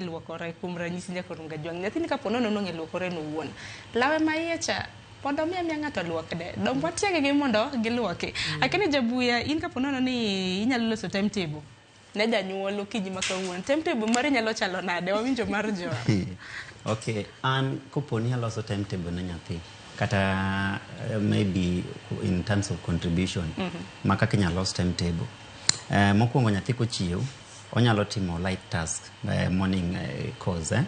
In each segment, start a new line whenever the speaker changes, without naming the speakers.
Luokore kuom ranyisi nyaka Runga Jwang'. Nyathini kapo nono nong'e luokore en owuon. Lawe ma iye cha pod omiya miya ng'ato luokne. Dong watiege gi mondo giluoki. Akini Jabuya in kapo nono ni inyalo loso timetable ne janyuol okinyi ma kawuono. Timetable mari nyalo chalo nade? Wawinjo mar Joa.
Okay, an kopo ni aloso timetable ne nyathi kata maybe in terms of contribution ma kaka inyalo los timetable. Mokwongo nyathi kochiew onyalo timo light task, morning course, eh?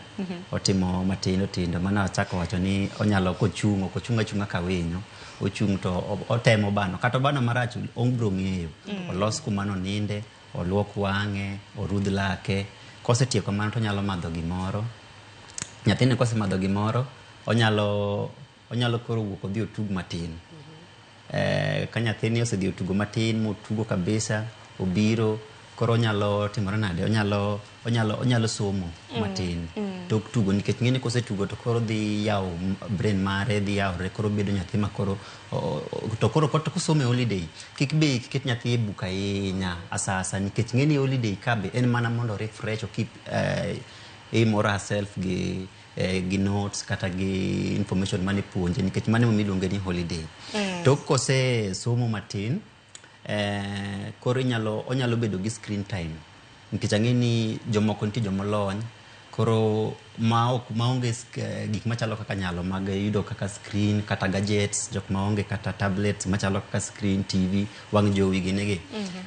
Otimo matindo tindo mana achako wacho ni onyalo kochung' ok ochung' achung'a ka winyo ochung' to otemo bano kata obano marach obro ng'eyo olos kuma noninde oluok wang'e orudh lake kosetieko mano to onyalo madho gimoro. Nyathini kosemadho gimoro onyalo koro wuok odhi otug matin. Ka nyathini osedhi otugo matin motugo kabisa obiro koro onyalo timore nade onyalo somo matin tok tugo nikech ng'eni kosetugo to koro dhi yawo brain mare dhi yawore koro bedo nyathi ma koro to koro kosomo e holiday kik be ket nyathi e buk ahinya asasa nikech ng'eni holiday ka be en mana mondo refresh o keep him or herself gi notes kata gi information mane puonje nikech mano emomiyo iluonge ni holiday. Tok kose somo matin koro onyalo bedo gi screen time nikech ang'e ni jomoko nitie jomolony koro ma ok maonge gik machalo kaka nyalo mag yudo kaka screen kata gadgets jok maonge kata tablets machalo kaka screen TV wang' jowi gini gi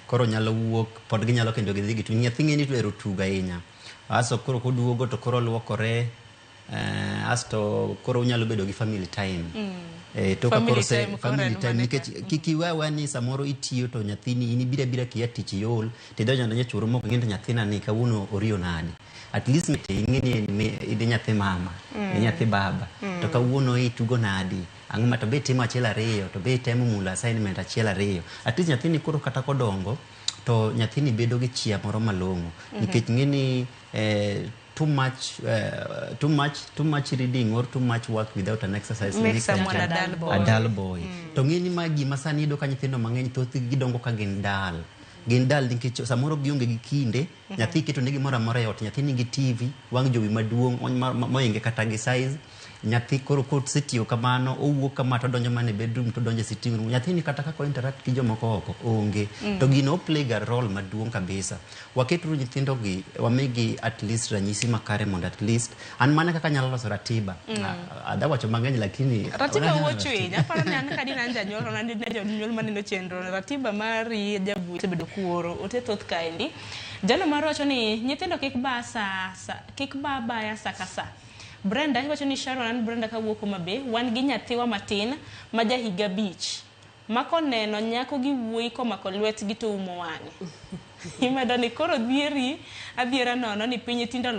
koro nyalo wuok pod ginyalo kendo gidhi gitu nyathi ng'e ni to ohero tugo ahinya aso koro koduogo to koro oluokore asto koro unyalo bedo gi family time to ka koro
time
family time nikech kik iwe aweya ni samoro itiyo to nyathini in ibiro abira kia tich iol tidonjo adonja churo mok ing'e ni to nyathina ni kawuono oriyo nade at least ing'e ni in nyathi mama in nyathi baba to kawuono itugo nadi ang'o ma to be itimo achiel ariyo to be itemo mulo assignment achiel ariyo at least nyathini koro kata kodongo to nyathini bedo gi chia moro malong'o nikech ng'e ni too much reading or too much work without an exercise
makes someone a dull boy.
A dull boy. To ng'e ni ma gima sani iyudo ka nyithindo mang'eny thothgi gidongo ka gin dull gin dull nikech samoro gionge gi kinde. Nyathi iketo ne gimoro amora e ot nyathi nigi TV wang' jowi maduong' moinge kata gi size nyathi koro kosetiyo kamano owuok kama to odonjo mana e bedroom to odonjo e sitting room nyathini kata kaka o interact gi jomoko oko onge to gino o play ga role maduong' kabisa. Waketuru nyithindo gi wamigi at least ranyisi makare mondo at least an mana kaka anyalo loso ratiba adha wacho mang'eny lakini
ratiba wuochwiny aparo ni an kadina an janyuol to an janyuol maneno chenro ratiba mari jabu osebedo kuoro ote thoth kaendi jalo mar wacho ni nyithindo kik ba sa kik ba baya sa ka sa. Brenda iwacho ni Sharon an Brenda kawuok Homa Bay wan gi nyathiwa matin ma ja higa 5 ma koneno nyako gi wuoyi komako lwetgi to umo wang'e imedo ni koro dhieri adhiera nono ni piny tinde olokore.